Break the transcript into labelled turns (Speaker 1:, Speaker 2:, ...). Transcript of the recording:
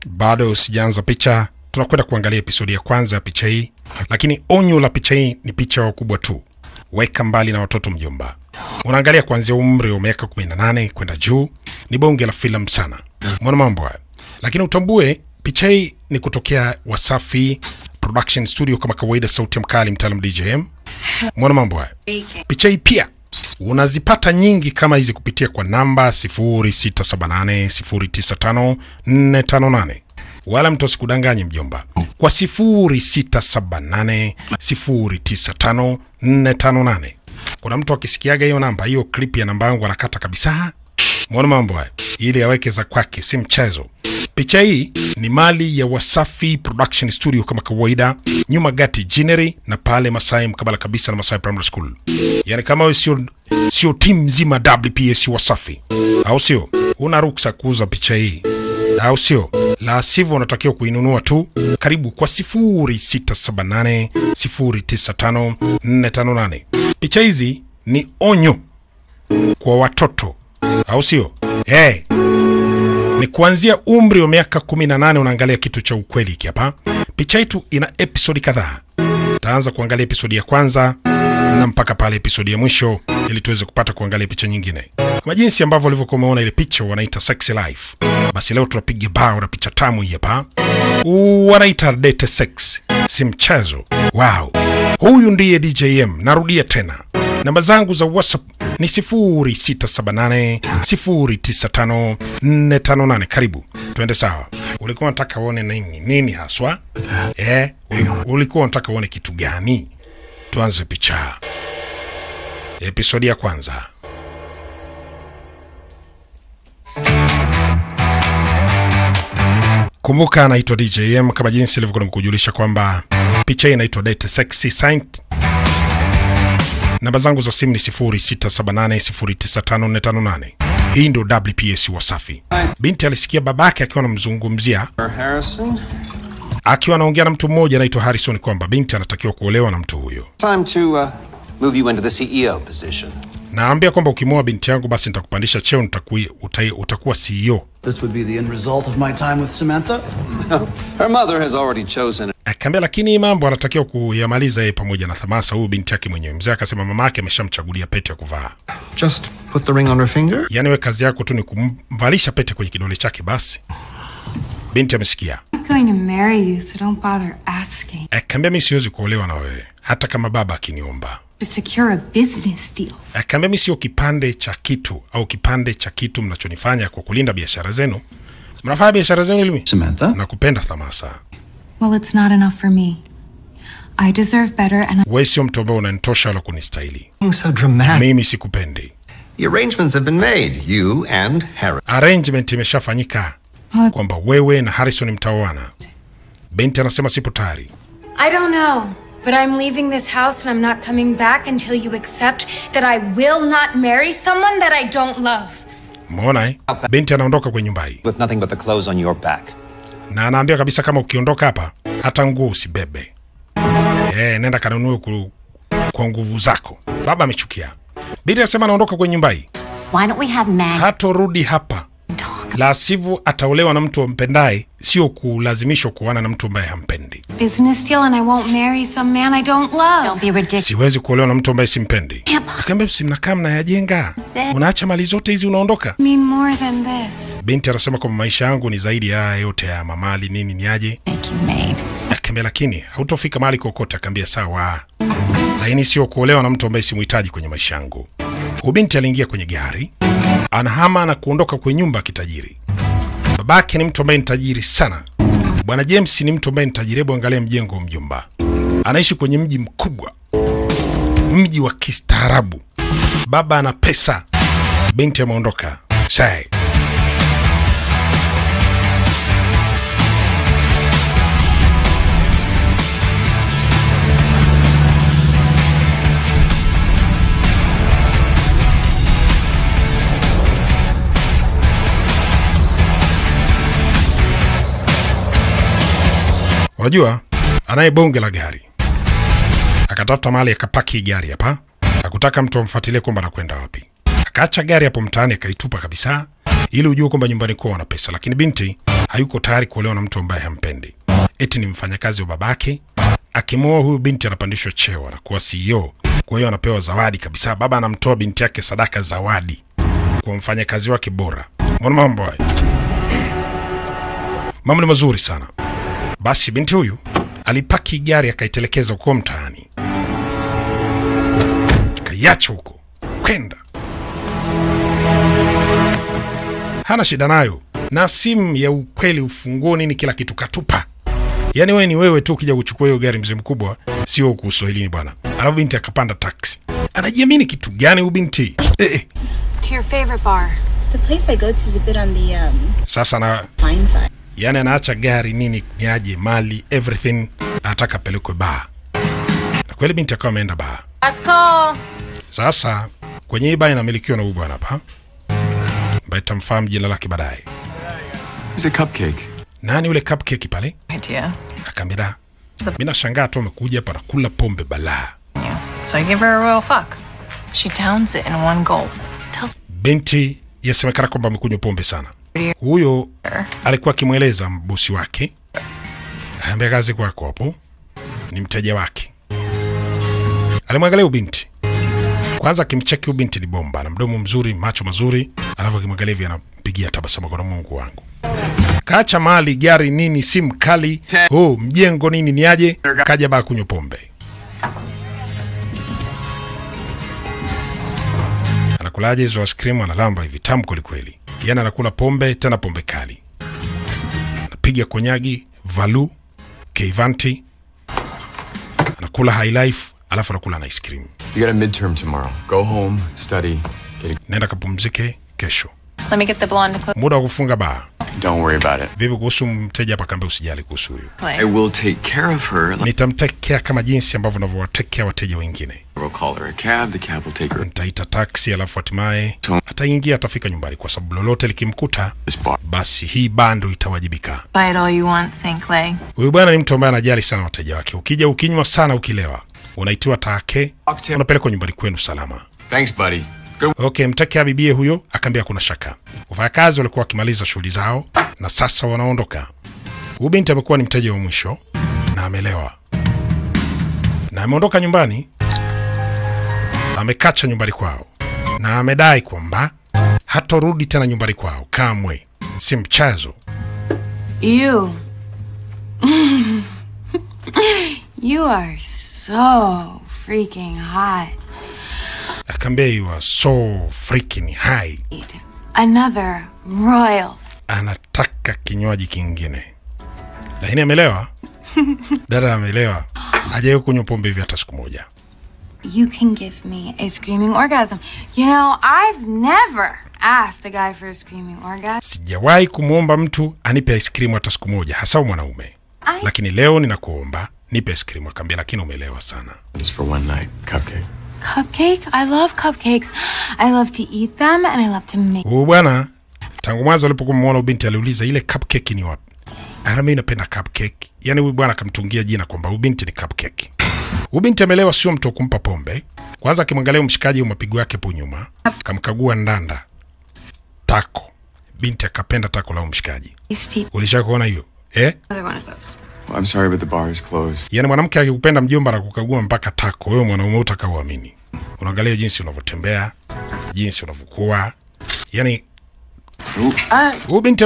Speaker 1: Bado sijaanza picha, tunakwenda kuangalia episodi ya kwanza ya picha hii. Lakini onyo la picha hii ni picha wakubwa tu. Weka mbali na watoto mjomba. Unaangalia kuanzia umri wa miaka 18 kwenda juu. Ni bonge la filamu sana. Umeona mambo haya. Lakini utambue picha hii ni kutokea Wasafi Production Studio, kama kawaida, sauti ya mkali mtaalamu DJM. Umeona mambo haya. Picha hii pia unazipata nyingi kama hizi kupitia kwa namba 0678 095 458. Wala mtu asikudanganye mjomba. Kwa 0678 095 458. Kuna mtu akisikiaga hiyo namba, hiyo clip ya namba yangu anakata kabisa. Muone mambo haya, ili aweke za kwake, si mchezo. Picha hii ni mali ya Wasafi Production Studio kama kawaida, nyuma gati Jineri na pale Masai mkabala kabisa na Masai Primary School. Yani kama wewe sio team nzima WPS Wasafi, au sio? Una ruksa kuuza picha hii, au sio? La sivyo unatakiwa kuinunua tu. Karibu kwa 0678 095 458. Picha hizi ni onyo kwa watoto, au sio? Hey, ni kuanzia umri wa miaka 18 unaangalia kitu cha ukweli hiki hapa. Picha yetu ina episodi kadhaa. Taanza kuangalia episodi ya kwanza na mpaka pale episodi ya mwisho ili tuweze kupata kuangalia picha nyingine. Kama jinsi ambavyo ulivyokuwa umeona ile picha wanaita Sexy Life. Basi leo tunapiga bao na picha tamu hii hapa. Wanaita Date Sex. Si mchezo. Wow. Huyu ndiye DJM. Narudia tena. Namba zangu za WhatsApp ni 0678 095 458. Karibu. Tuende sawa. Ulikuwa unataka uone nini? Nini haswa? Ulikuwa unataka uone kitu gani? Tuanze picha. Episodi ya kwanza. Kumbuka anaitwa DJM, kama jinsi nilivyokuwa nimekujulisha kwamba picha hii inaitwa Date Sexy Saint. Namba zangu za simu ni 0678 095 458. Hii ndio WPS Wasafi. Binti alisikia babake akiwa anamzungumzia, akiwa anaongea na mtu mmoja anaitwa Harrison, kwamba binti anatakiwa kuolewa na mtu huyo.
Speaker 2: Time to move you into the CEO position.
Speaker 1: Naambia kwamba ukimoa binti yangu basi nitakupandisha cheo, utakuwa CEO.
Speaker 3: This would be the end result of my time with Samantha.
Speaker 2: Her mother has already chosen.
Speaker 1: Akaambia lakini mambo anatakiwa kuyamaliza yeye pamoja na Thamasa, huyu binti yake mwenyewe. Mzee akasema mamake ameshamchagulia pete ya kuvaa.
Speaker 2: Just put the ring on her finger.
Speaker 1: Yaani wewe kazi yako tu ni kumvalisha pete kwenye kidole chake basi. Binti amesikia.
Speaker 4: I'm going to marry you, so don't bother asking.
Speaker 1: Akaambia mimi siwezi kuolewa na wewe hata kama baba akiniomba.
Speaker 4: To secure a business deal.
Speaker 1: Akaambia mimi sio kipande cha kitu au kipande cha kitu mnachonifanya kwa kulinda biashara zenu. Mnafanya biashara zenu ili mimi?
Speaker 3: Samantha?
Speaker 1: Nakupenda Thamasa.
Speaker 4: Well, it's not enough for me. I deserve better and
Speaker 1: wewe sio mtu ambaye unanitosha wala kunistahili.
Speaker 2: So dramatic.
Speaker 1: Mimi sikupendi.
Speaker 2: The arrangements have been made, you and Harry.
Speaker 1: Arrangement imeshafanyika kwamba wewe na Harrison mtaoana. Binti anasema sipo tayari.
Speaker 4: I don't know, but I'm leaving this house and I'm not coming back until you accept that I will not marry someone that I don't love.
Speaker 1: Umeona eh? Binti anaondoka kwenye nyumba hii.
Speaker 2: With nothing but the clothes on your back.
Speaker 1: Na anaambia kabisa kama ukiondoka hapa hata nguo usibebe. Nenda kanunue kwa nguvu zako. Baba amechukia. Binti anasema anaondoka kwenye nyumba hii.
Speaker 5: Why don't we have Maggie?
Speaker 1: Hatorudi hapa. La sivyo ataolewa na mtu ampendaye, sio kulazimishwa kuoana na mtu ambaye hampendi.
Speaker 4: Business deal and I won't marry some man I don't love.
Speaker 5: Don't be ridiculous.
Speaker 1: Siwezi kuolewa na mtu ambaye simpendi. Akaambia si mnakaa mnayajenga. Unaacha mali zote hizi unaondoka.
Speaker 4: Mean more than this.
Speaker 1: Binti anasema kwamba maisha yangu ni zaidi ya yote ya mamali nini niaje. Akaambia lakini hautofika mahali kokote. Akaambia sawa. Lakini sio kuolewa na mtu ambaye simhitaji kwenye maisha yangu. Binti aliingia kwenye gari, anahama na kuondoka kwenye nyumba kitajiri. Babake ni mtu ambaye ni tajiri sana. Bwana James ni mtu ambaye ni tajiri. Hebu angalia mjengo mjomba. Anaishi kwenye mji mkubwa, mji wa kistaarabu. Baba ana pesa. Binti ameondoka. Sai. Unajua, anaye bonge la gari. Akatafuta mahali akapaki gari hapa. Hakutaka mtu amfuatilie kwamba anakwenda wapi. Akaacha gari hapo mtaani akaitupa kabisa ili ujue kwamba nyumbani kwao wana pesa. Lakini binti Hayuko tayari kuolewa na mtu ambaye hampendi. Eti ni mfanyakazi wa babake. Akimoa huyu binti anapandishwa cheo, anakuwa CEO. Kwa hiyo anapewa zawadi kabisa. Baba anamtoa binti yake sadaka zawadi kwa mfanyakazi wake bora. Mbona mambo haya? Mambo ni mazuri sana. Basi binti huyu alipaki gari akaitelekeza huko mtaani. Kaiacha huko. Kwenda. Hana shida nayo. Na simu ya ukweli, ufunguo nini kila kitu katupa. Yaani wewe ni wewe tu ukija kuchukua hiyo gari mzee mkubwa, sio huku Uswahilini bwana. Alafu binti akapanda taxi. Anajiamini kitu gani huyu binti?
Speaker 4: To your favorite bar.
Speaker 5: The place I go to is a bit on the
Speaker 1: Sasa na
Speaker 5: fine side.
Speaker 1: Yani anaacha gari nini niaje mali everything, anataka apelekwe bar. Na kweli binti akawa ameenda bar.
Speaker 4: Last call.
Speaker 1: Sasa kwenye hii bar inamilikiwa na huyu bwana hapa, ambaye tamfahamu jina lake baadaye.
Speaker 2: Who's a cupcake?
Speaker 1: Nani yule cupcake pale?
Speaker 6: Idea.
Speaker 1: Akamwambia, mimi nashangaa tu amekuja hapa na kula pombe balaa.
Speaker 6: Yeah. So I give her a royal fuck. She downs it in one gulp. Tells
Speaker 1: Binti yasemekana kwamba amekunywa pombe sana. Huyo alikuwa akimweleza bosi wake, aambia kazi kwako hapo, ni mteja wake. Alimwangalia binti. Kwanza akimcheki huyu binti ni bomba, na mdomo mzuri, macho mazuri, alafu akimwangalia hivi anampigia tabasamu kwa Mungu wangu. Kaacha mali, gari nini, simu kali, oh mjengo nini niaje, kaja baa kunywa pombe. Anakulaje hizo ice cream, analamba hivi tamu kweli kweli. Yaani anakula pombe, tena pombe kali. Anapiga konyagi, Valu, Keivanti. Anakula high life, alafu anakula na ice cream.
Speaker 2: You got a midterm tomorrow. Go home, study, get a...
Speaker 1: Nenda kapumzike kesho.
Speaker 6: Let me get the blonde to close.
Speaker 1: Muda wa kufunga baa.
Speaker 2: Don't worry about it.
Speaker 1: Vipi kuhusu mteja hapa? Kaambia usijali kuhusu huyu.
Speaker 2: I will take care of her.
Speaker 1: Nitamtekea kama jinsi ambavyo ninavyowatekea wateja wengine.
Speaker 2: We'll call her a cab, the cab will take her.
Speaker 1: Nitaita taxi alafu hatimaye ataingia atafika nyumbani, kwa sababu lolote likimkuta basi hii bando itawajibika.
Speaker 6: Buy it all you want, St. Clay.
Speaker 1: Huyu bwana ni mtu ambaye anajali sana wateja wake. Ukija ukinywa sana ukilewa, unaitiwa take, unapelekwa nyumbani kwenu salama.
Speaker 2: Thanks buddy. Go.
Speaker 1: Okay, mtake bibie huyo akaambia kuna shaka. Wafanyakazi walikuwa wakimaliza shughuli zao na sasa wanaondoka. Huyu binti amekuwa ni mteja wa mwisho na amelewa. Na ameondoka nyumbani. Amekacha nyumbani kwao. Na amedai kwamba hatorudi tena nyumbani kwao kamwe. Si mchezo.
Speaker 4: You. You are so freaking hot.
Speaker 1: Akaambia you are so freaking high.
Speaker 4: Another royal.
Speaker 1: Anataka kinywaji kingine. Lakini amelewa. Dada amelewa. Hajawahi kunywa pombe hivi hata siku moja.
Speaker 4: You can give me a screaming orgasm. You know, I've never asked a guy for a screaming orgasm.
Speaker 1: Sijawahi kumuomba mtu anipe ice cream hata siku moja, hasa mwanaume. Lakini leo ninakuomba nipe ice cream. Akaambia lakini umelewa sana.
Speaker 2: Just for one night, cupcake.
Speaker 4: Cupcake? I love cupcakes. I love to eat them and I love to make.
Speaker 1: Huyu bwana tangu mwanzo alipokumuona binti aliuliza ile cupcake ni wapi? Ana mimi napenda cupcake. Yaani huyu bwana akamtungia jina kwamba huyu binti ni cupcake. Huyu binti amelewa, sio mtu kumpa pombe. Kwanza akimwangalia mshikaji mapigo yake hapo nyuma, akamkagua ndanda. Tako. Binti akapenda tako la mshikaji. Ulishakuona hiyo? Eh?
Speaker 2: I'm sorry but the bar is closed.
Speaker 1: Yaani mwanamke akikupenda mjomba na kukagua mpaka tako, wewe mwanaume utakaoamini. Unaangalia jinsi unavyotembea, jinsi unavyokuwa. Yaani huyu binti